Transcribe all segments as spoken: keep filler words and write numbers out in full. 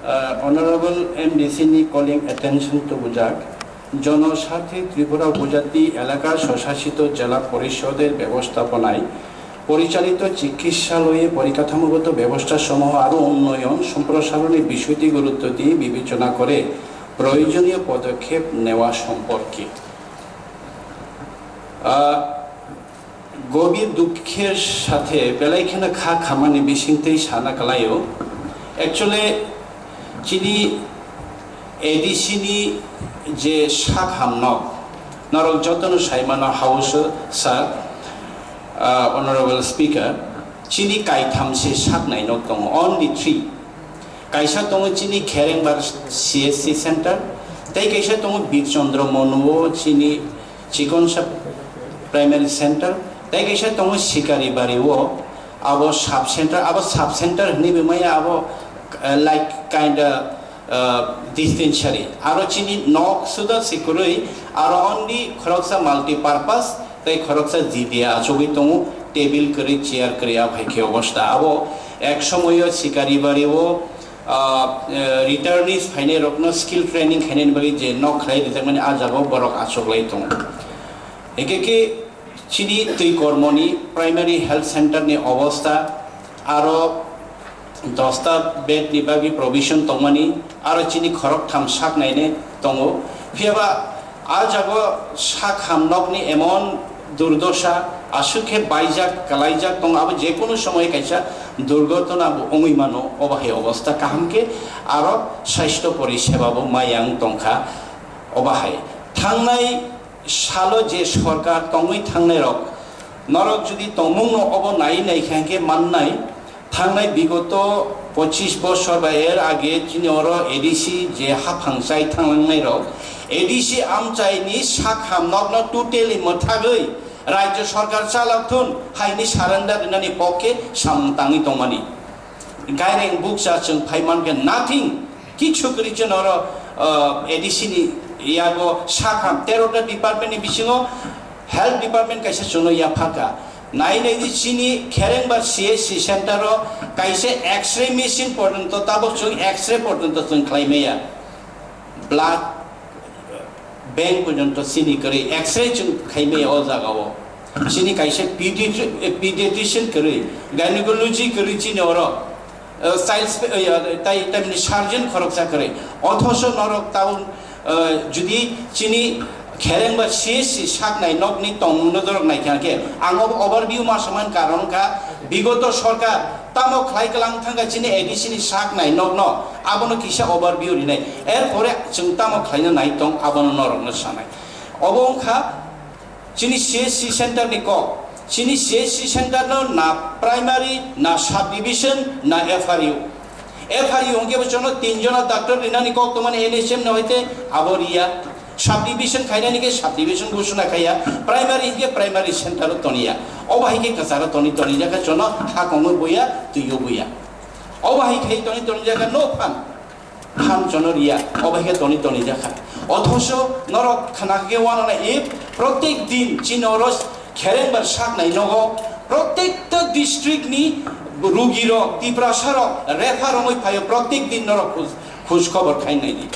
আহ, honourable MDC নি calling attention তো বুঝাক, জনস্বার্থে ত্রিপুরা উপজাতি এলাকা স্বশাসিত জেলা পরিষদের ব্যবস্থাপনায় পরিচালিত চিকিৎসালয়ে পরিকাঠামোগত ব্যবস্থাসমূহ আরও উন্নয়ন সম্প্রসারণের বিষয়টি গুরুত্ব দিয়ে বিবেচনা করে প্রয়োজনীয় পদক্ষেপ নেওয়া সম্পর্কে। আহ, গভীর দুঃখের সাথে belai kheno kha khamani bisingtwi sana kwlaio. Actually, chini ADC ni je sak hamnok, norok jotono saimano House sir, uh, Honorable Speaker, chini kaitham se sak nainok tongo, only three. Kaisa tongo chini Kherengbar CHC center, tei kaisa tongo Birchandra Monuo chini Chikonsa Primary Center, tei kaisa tongo Sikaribari o, abo sub center, abo sub center hinwi bo maya abo, eh, like kinda, eh, dispensary. Aro chini nok suda sikurwi, aro only khoroksa multipurpose, tei khoroksa G D A achugwi tongo, table kwrwi, chair kwrwi, abo hai khe obosta. Abo ek somoyo Sikaribari o, ah, eh, returnees phainai rokno skill training khainani bagwi je nok khlai rijakmani, ah jagao borok achuklai tongo. Hingkhe khe chini twi kormoni primary health center ni obosta aro dosta bed ni bagwi provision tongmani, aro chini khoroktham sak naine tongo. Phiyaba ah jago sak hamnokni emon durdosa, aswk khe baijak, kalaijak tongo, abo jekunu somoy kaisa durgotona bo wngwi mano, obo hai obosta kaham khe aro sasthyo poriseba bo maya wng tongkha, obo hai. Thangnai salo je sorkar tongwi thangnai rok, norok jodi tongmungno obo nai nai kha hingkhe mannai, thangnai bigoto pochis bosor ba er age chini oro ADC je haphang chai thanglangnai rok, ADC amchaini sak hamnokno totally mwthagwi rajyo sorkar chalok thun haini surrender rinani pokhe samung tangwi tongmani. Gaireng bukcha chwng phai mankhe nothing, kichu kwrwi chwng oro, uh, ADC ni yago sak ham tero ta department ni bisingo health department kaisa chwngno yaphaka. Nai nai di chini Kherengbar CHC center o kaisa X-ray machine porjonto tabok chwng X-ray porjonto chwng khlai maya. Blood bank porjonto chini kwrwi X-ray chwng khai maya o jaga o. Chini kaisa pediatri-, pediatrician kwrwi, gynecology kwrwi chini oro. Eh, child spe-, eh, ya, tai, tai mini surgeon khoroksa kwrwi. Othoso norok tabuk, eh, jodi chini Kherengbar CHC sak nai nokni tongmungno dorok nai kha khe, ang obo overview ma saman karon kha, bigoto sorkar tamo khlai kwlang thangkha chini ADC ni sak nai nokno, abono kisa overview rinai. Erpore chwng tamo khlaina nai tong, abono norokno sanai. Obo wngkha chini CHC center ni kok. Chini CHC center no na primary, na subdivision, na FRU. FRU hwnkhe bo chwngno tin jona doctor rinani kok tongmani NHM no hoite abo riya. Subdivision khainani khe subdivision ghosona khaiya. Primary hwnkhe primary center o toniya. Obo hai khe kwcharo toni toni jakha chwngno hakongno buya, twiyo buya. Obo hai khai toni toni jakha no phan. Phan chono riya, obo hai khe toni toni jakha. Othoso norok khna khe uanana e protek din chini oro Kherengbar sak nai nogo, protekta district ni rugi rok, Tiprasa rok refer wngwi phaio, protek din norok khoj, khoj khobor khai nai di.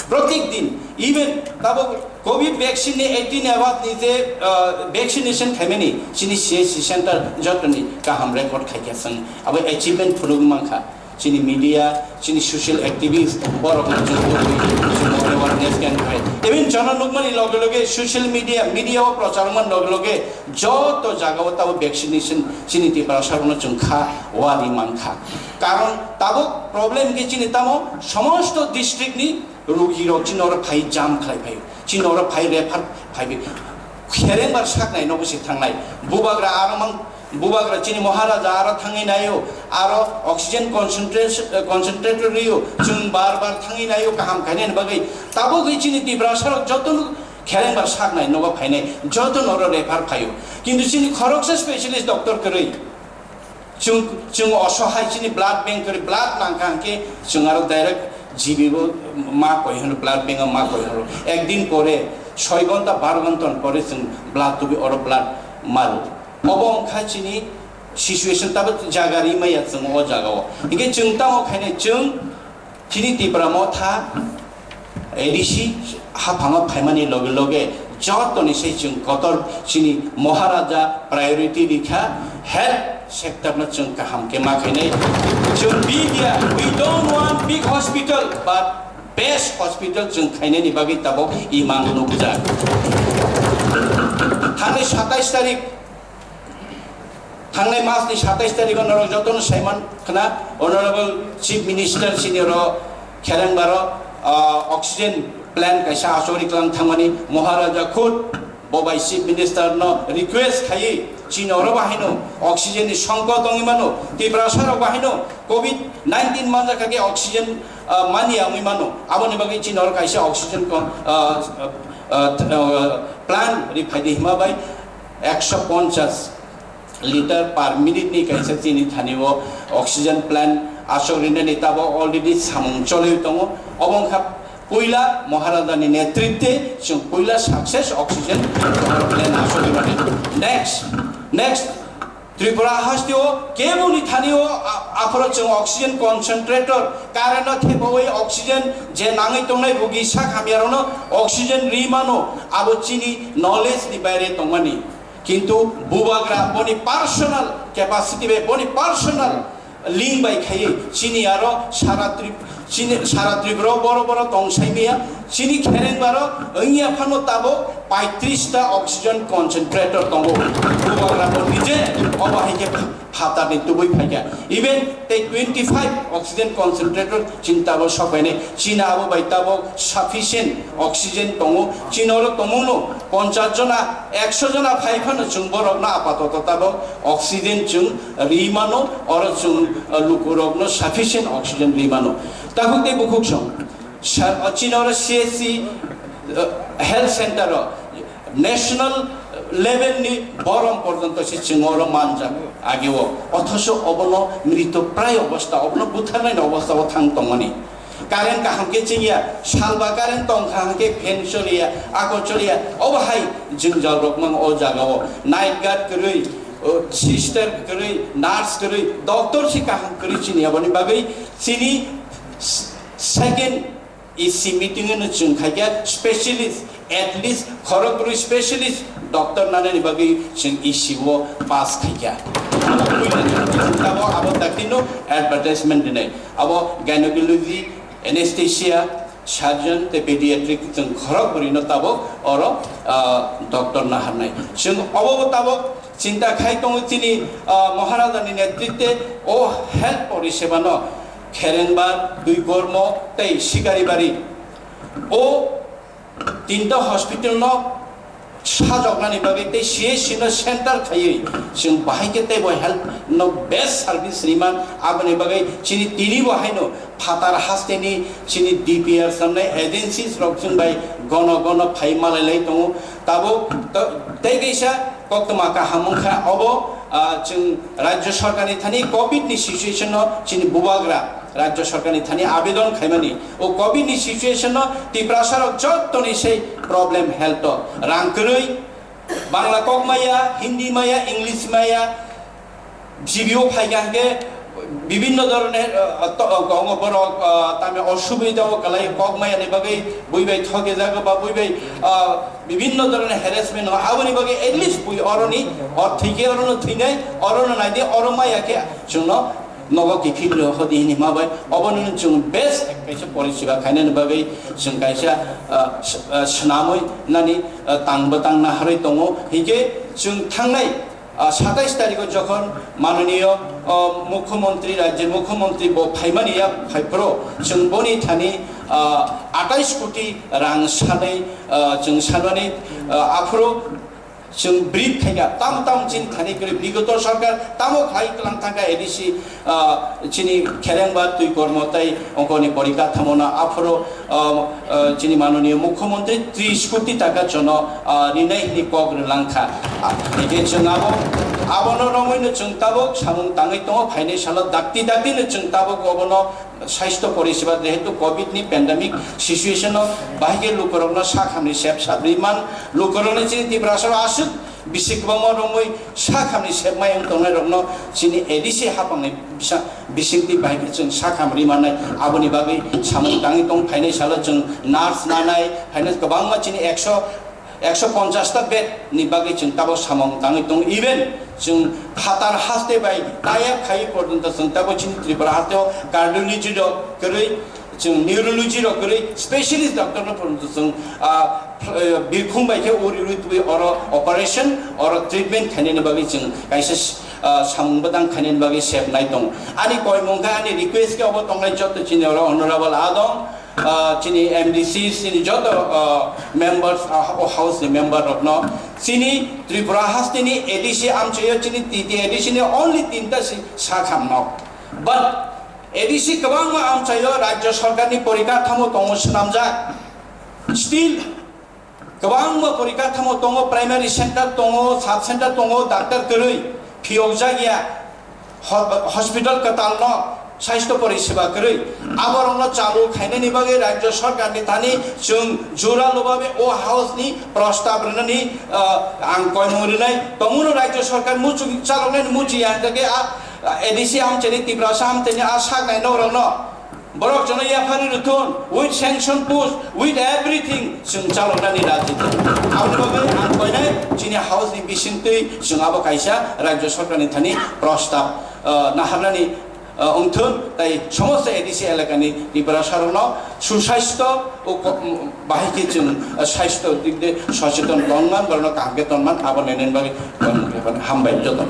Protek din, even tabok covid vaccine ni eighteen above ni je, ah, vaccination khaimani chini CHC center jotoni kaham record khaikha chwng, abo achievement phunuk mankha. Chini media, chini social activist, borok no chwng tubui, chwng awareness khe khai. Even jono nukmani loge loge social media, media o prochar man loge loge joto jaga o tabo vaccination chini Tiprasa rok no chwng kha wari mankha. Karon tabuk problem khe chini tamo somosto district ni rugi rok chini oro phai jam khlai phaio, chini oro phai refer phai bi. Kherengbar sak nai nogo se thangnai. Bubagra aro mang, bubagra chini Maharaja aro thangwi naio, aro oxygen concentration, eh, concentrator rio, chwng bar bar thangwi naio kaham khainani bagwi. Tabugwi chini Tiprasa rok joto no Kherengbar sak nai nogo phainai, joto no oro refer phaio. Kintu chini khoroksa specialist doctor kwrwi. Chwng, chwng osohai chini blood bank kwrwi, blood nangkha hwnkhe chwng aro direct G B o ma koi hwnwi, blood bank o ma koi hwnwi. Ekdin pore soi ghonta, baro ghonta pore chwng blood tubui oro blood maru. Obo wngkha chini situation, tabuk jaga ri maya chwng o jaga o. Hwnkhe chwng tamo khainai chwng Chini Tipra Motha A D C haphango phaimani loge loge jotoni se chwng kotor chini Maharaja priority rikha health sector no chwng kaham khe ma khainai. Chwng B D R, we don't want big hospital, but best hospital chwng khainani bagwi tabok imang nukjak. Thangnai satais tarik, thangnai mas ni satais tarik o norok jotono saiman khna, Honorable Chief Minister chini oro Khereng baro, ah, oxygen plant kaisa achori klang thangmani Maharaja khud bo bai Chief Minister no request khaiwi chini oro bahaino oxygen ni songkot wngwi mano, Tiprasa rok bahaino covid nineteen manjak khe oxygen, ah, mani wngwi mano, aboni bagwi chini oro kaisa oxygen kon-, ah, ah, ah, plant ri phaidi hima bai ekso ponchas liter per minute ni kaisa chini thani o oxygen plant aswk rinani tabok already samung choliwi tongo. Obo wngkha puila Maharaja ni netritwe chwng puila success oxygen plant aswk rinani. Next, next, Tripura haste o keboni thani o a-, aphoro chwng oxygen concentrator, current no thepawi oxygen je nangwi tongnai rugi sak hamya rokno oxygen ri mano, abo chini knowledge ni baire tongmani. Kintu bubagra boni personal capacity bai, boni personal link bai khaiwi chini aro sara Trip-, chini sara Tripura o boro boro tong sai maya, chini Khereng baro wngya phano tabok paitris ta oxygen concentrator tongo. Bubagra bo nije obo hai khe phatarni tubui phaikha. Even tei twenty five oxygen concentrator chini tabok sok phainai. Chini abo bai tabok sufficient oxygen tongo. Chini oro tongmungno ponchas jona, ekso jona phai phano chwng borokno apatoto tabok oxygen chwng ri mano, oro chwng, uh, lukurokno sufficient oxygen ri mano. Takhuk tei bukhuk song, sa-, uh, chini oro C H C, uh, health center o national level ni borom porjonto se chwng oro manjak ageo. Othoso obono mrito prai obostha, obono butharnai obostha o thang tongmani. Current kaham khe chingya, salba current tongkha hwnkhe fan choliya, ako choliya, obo hai jwngjal rok mang o jaga o. Night guard kwrwi, o sister kwrwi, nurse kwrwi, doctor se kaham kwrwi chini aboni bagwi chini s-, second E C meeting no chwng khaikha specialist, at least khorokbrwi specialist doctor nanani bagwi chwng E C o pass khaikha. Abo puila ni tabok abo daktino advertisement dinai. Abo gynecology, anesthesia, surgeon tei pediatric chwng khorok bwrwino tabok oro, ah, doctor naharnai. Chwng obo bo tabok chinta khai tongo chini, ah, Maharaja ni netritwe o health poriseba no Kherengbar, Duikormo tei Sikaribari o tinta hospital no sajoknani bagwi tei C H C no center khaiwi chwng bahai khe teibo health no best service riman, aboni bagwi chini tini bo haino phatar hasteni chini D P R sanai agencies rok chwng bai gono gono phai malai lai tongo. Tabuk to-, tei kaisa koktwma kaham wngkha obo, ah, chwng rajya sarkarni thani covid ni situation no chini bubagra rajya sarkarni thani abedon khaimani. O covid ni situation no Tiprasa rok jottoni sei problem health o. Rang kwrwi, Bangla kok maya, Hindi maya, English maya, G B O phaikha hwnkhe bibinno dhoroner, ah, to-, ah, tongo borok, ah, tamni osubida o kwlai kok maya ni bagwi bui bai thoke jago ba bui bai, ah, bibinno dhoroner harassment o aboni bagwi at least bui oroni orthike orono thwinai orono naidi oro maya khe chwngno nogo kiphil rw hodi hini ma bai obono chwng best kaisa porisiba khainani bagwi chwng kaisa, ah, s-, ah, swnamwi nani, ah, tang bwtang naharwi tongo. Hinkhe chwng thangnai, ah, satais tarikho jokhon manoniyo, ah, mukhyamantri, rajyoni mukhyamantri bo phaimani ya phaiphuru chwng boni thani, ah, atais koti rang sanai, ah, chwng sanmani, ah, aphuru Chwng brief khaikha, tamo tamo chini thani kwrwi, bigoto sarkar tamo khlai kwlang thangkha A D C, ah, chini Kherengbar, Twikormo tei ongkoni porikha thamono aphuru, ah, ah, chini manoniyo mukhyamantri tris koti taka jono, ah, rinai hwnwi kok rwlangkha. Ah, hwnkhe chwng abo, abono romwino chwng tabuk samung tangwi tongo, phainai salo dakti daktino chwng tabuk obono Saisto poriseba jehetu covid ni pandemic situation o bahai khe lukurokno sak hamni sep sap rwi man, lukurokno chini Tiprasa o aswk Bisi kwbangma romwi sakhamni sepmai wng tongnai rokno chini A D C hapangni bisa-, bisingtwi bai khe chwng sakham ri mannai. Aboni bagwi samung tangwi tong phainai salo chwng nurse nanai, phainai kwbangma chini ekso, ekso ponchash ta bed ni bagwi chwng tabok samung tangwi tongo. Even chwng phatar haste bai tayab khai porjonto chwng tabok chini Tripura haste o cardiology rok kwrwi, chwng neurology rok kwrwi specialist doctor no porjonto chwng, ah, ph-, eh, birkhung bai khe uri uri twi oro operation, oro treatment khainani bagwi chwng kaisa, ah, samung bwtang khainani bagwi sep nai tong. Ani koimung khe, ani request khe obo tongnai joto chini oro honorable adong, ah, chini M D C, chini joto, ah, members, ah, o house ni member rokno chini Tripura hasteni A D C amchaio chini T T A D C ni only tinta si sakham nok. But A D C kwbangma amchaio rajya sarkarni porikathamo tongo swnamjak. Still kwbangma porikathamo tongo, primary center tongo, sub center tongo, doctor kwrwi phiyokjak ya, ho-, hospital kwtalno sasthyo poriseba kwrwi. Aborokno chalu khainani bagwi rajya sarkarni thani chwng jora lubabe o house ni prostab rwnani, ah, ang koimung rwnai. Tongmano rajya sarkar muchung chaloknani muchung ya hwnkhe a A D C amchaini, Tiprasa amchaini a saknai nokrangno borok jono yaphari rwthun, with sanction post, with everything, chwng chaloknani rajniti. Aboni bagwi ang koinai chini house ni bisingtwi chwng abo kaisa rajya sarkarni thani prostab, ah, naharnani, ah, wngthun, tai somosto A D C elakani Tiprasa rokno susaisto o ko-, bahai khe chwng, ah, saisto dik de socheton tonman, borokno kaham khe tonman, abo nainani bagwi hambai joto.